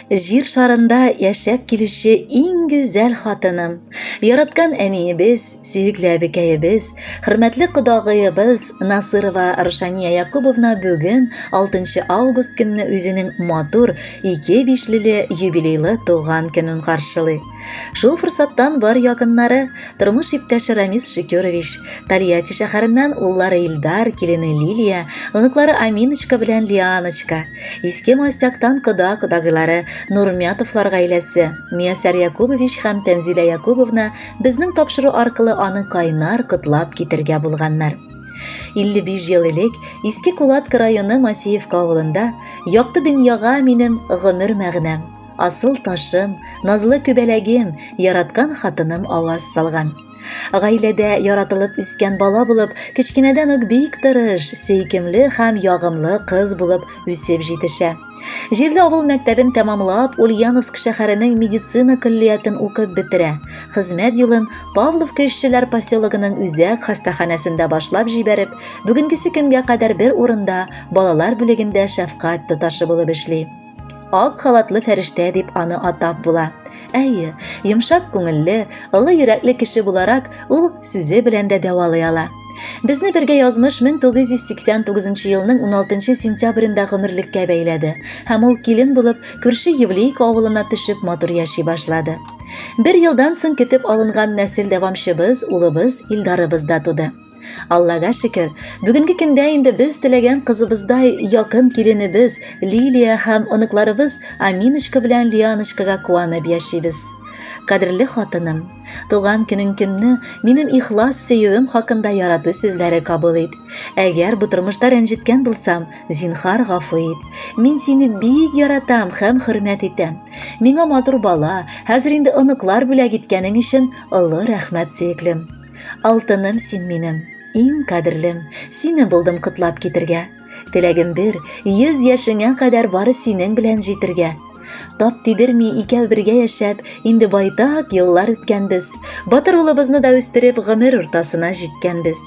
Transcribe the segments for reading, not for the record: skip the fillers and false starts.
Җир шарында яшәп килүче иң гүзәл хатыным, яраткан әниебез, сөекле әбекәебез, хөрмәтле кодагыебыз Насырова Рушания Якубовна бүген 6 август көнне үзенең матур ике бишлеле юбилейлы туган көнен каршылый. Шул форсаттан бар якыннары, тормыш иптәше Рамис Шикюрович, Тольятти шәһәреннән уллары Илдар, килене Лилия, оныклары Аминочка белән Лианочка, Иске Мостяктан кода-кодагыйлары Нурмятовлар гаиләсе, Миясәр Якубович һәм Тәнзилә Якубовна безнең тапшыру аркылы аны кайнар котлап китергә булганнар. 55 ел элек Иске Кулатка районы Масиевка авылында якты дөньяга минем гомер мәгънәм, асыл ташым, назлы күбәләгем, яраткан хатыным аваз салган. Гаиләдә яратылып үскән бала булып, кечкенәдән үк бик тырыш, сөйкемле һәм ягымлы кыз булып үсеп җитешә. Җирле авыл мәктәбен тәмамлап, Ульяновск шәһәренең медицина көллиятен укып бетерә. Хезмәт юлын Павловка эшчеләр поселогының үзәк хастаханәсендә башлап җибәреп, бүгенгесе көнгә кадәр бер урында балалар бүлегендә шәфкать тоташы булып эшли. Ак халатлы фәрештә дип аны атап була. Әйе, йомшак күңелле, олы йөрәкле кеше буларак, ул сүзе белән дә дәвалый ала. Безне бергә язмыш 1989 елның 16 сентябрендә гомерлеккә бәйләде һәм ул килен булып күрше Евлейка авылына төшеп матур яши башлады. Бер елдан соң көтеп алынган нәсел дәвамчыбыз, улыбыз Илдарыбыз да туды. Аллага шөкер, бүгенге көндә инде без теләгән кызыбыздай якын киленебез Лилия һәм оныкларыбыз Аминочка белән Лианочкага куанып яшибез. Кадерле хатыным, туган көнең көнне минем ихлас сөюем хакында ярату сүзләре кабул ит. Әгәр бу тормышта рәнҗеткән булсам, зинхар гафу ит. Мин сине бик яратам һәм хөрмәт итәм. Миңа матур бала, хәзер инде оныклар бүләк иткәнең өчен олы рәхмәт, сөеклем. Алтыным син минем, иң кадерлем, сине булдым котлап китергә. Теләгем бер, 100 яшеңә кадәр бары синең белән җитергә. Тап тидерми икәү бергә яшәп, инде байтак еллар үткәнбез. Батыр улыбызны да үстереп, гомер уртасына җиткәнбез.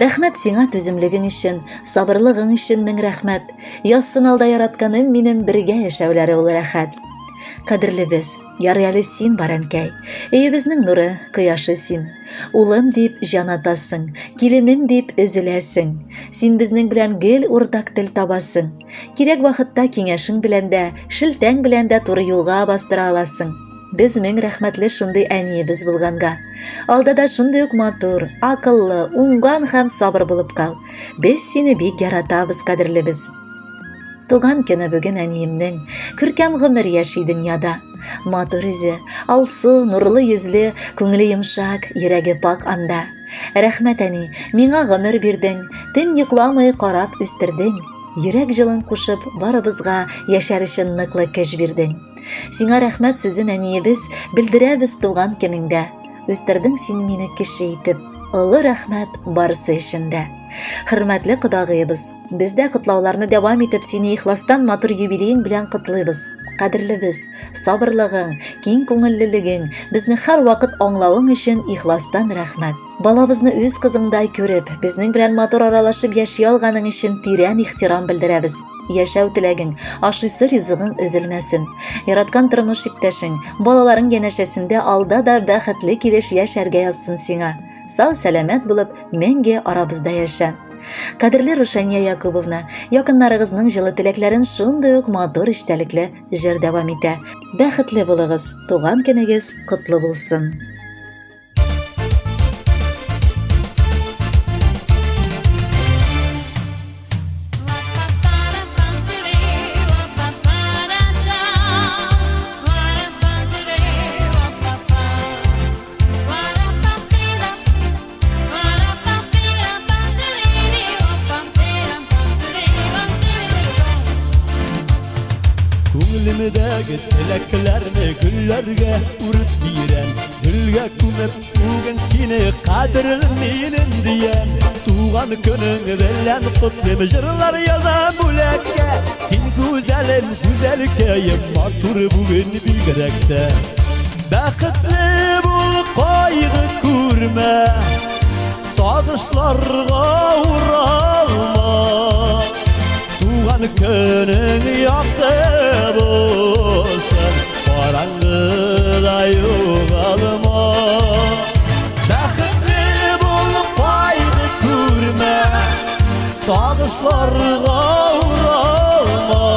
Рәхмәт сиңа түземлегең өчен, сабырлыгың өчен мең рәхмәт. Язсын алда яратканым минем бергә яшәүләре ул рәхәт. Кадерлебез, Ярый әле син бар, әнкәй. Өебезнең нуры, кояшы син. Улым дип җан атасың, киленем дип өзеләсең. Син безнең белән гел уртак тел табасың. Кирәк вакытта киңәшең белән дә, шелтәң белән дә туры юлга бастыра аласың. Без мең рәхмәтле шундый әниебез булганга. Алда да шундый ук матур, акыллы, уңган һәм сабыр булып кал. Без сине бик яратабыз, кадерлебез. Туган көне бүген әниемнең, күркәм гомер яши дөньяда. Матур үзе, алсу, нурлы йөзле, күңеле йомшак, йөрәге пак анда. Рәхмәт, әни, миңа гомер бирдең, төн йокламый карап үстердең. Йөрәк җылын кушып, барыбызга яшәр өчен ныклы көч бирдең. Сиңа рәхмәт сүзен, әниебез, белдерәбез туган көнеңдә. Үстердең син мине кеше итеп, олы рәхмәт барысы өчен дә. Хөрмәтле кодагыебыз, без дә котлауларны дәвам итеп, сине ихластан матур юбилеең белән котлыйбыз. Кадерлебез, сабырлыгың, киң күңеллелегең, безне һәрвакыт аңлавың өчен ихластан рәхмәт. Балабызны үз кызыңдай күреп, безнең белән матур аралашып яши алганың өчен тирән ихтирам белдерәбез. Яшәү теләгең, ашыйсы ризыгың өзелмәсен. Яраткан тормыш иптәшең, балаларың янәшәсендә алда да бәхетле килеш яшәргә язсын сиңа. Сау-сәламәт булып, мәңге арабызда яшә. Кадерле Рушания Якубовна, якыннарыгызның җылы теләкләрен шундый ук матур эчтәлекле җыр дәвам итә. Бәхетле булыгыз, туган көнегез котлы булсын. Күңелемдәге теләкләрне гөлләргә үреп бирәм. Гөлгә күмеп бүген сине кадерлем минем диям. Туган көнең белән котлыйм, җырлар язам бүләккә. Син гүзәлем, гүзәлкәем, матур бүген бигрәк тә. Бәхетле бул, кайгы күрмә, сагышларга уралма. Туган көнең якты булсын. югалма. Бәхетле бул, кайгы күрмә, сагышларга уралма.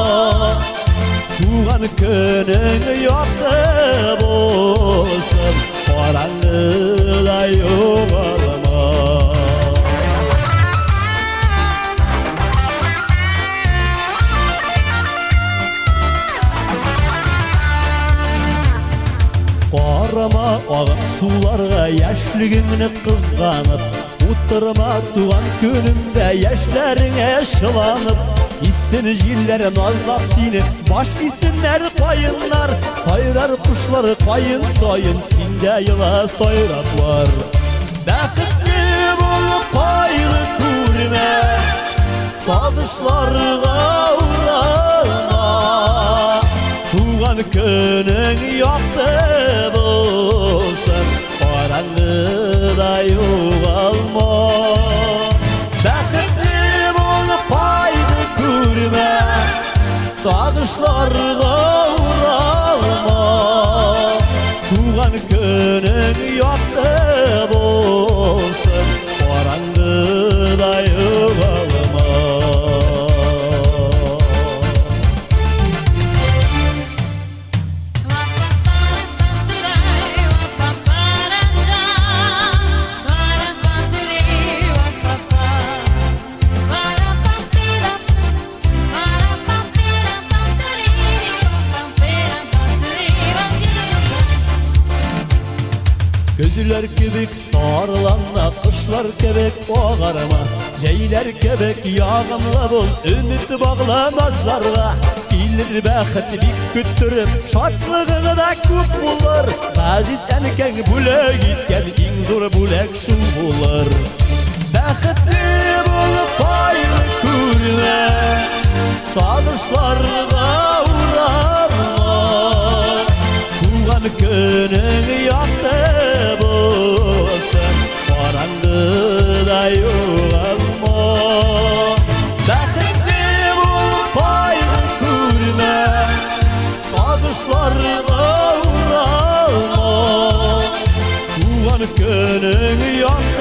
Туган көнең якты булсын, караңгыда югалма. Карама агып суларга яшьлегеңне кызганып, утырма туган көнеңдә яшьләреңә шыланып. Истин җилләр назлап сине, баш истиннәр каеннар, сайрар кошлар каен саен, синдә ела сайраплар. Бәхетле бул, кайгы күрмә, сагышларга уралма. Туган көнең якты булсын, караңгыда югалма. Бәхетле бул, кайгы күрмә, сагышларга уралма. Туган көнең якты булсын, караңгыда югалма. Көзләр кебек сарыланма, кышлар кебек агарма, җәйләр кебек ягымлы бул, өмет багла назларга. Килер бәхет бик көттереп, шатлыгың да күп булыр. Газиз әнкәң бүләк иткән иң зур бүләк шул булыр. Бәхетле бул, кайгы күрмә, сагышларга уралма. Туган көнең якты булсын, караңгыда югалма. Бәхетле бул, кайгы күрмә, сагышларга уралма. Туган көнең якты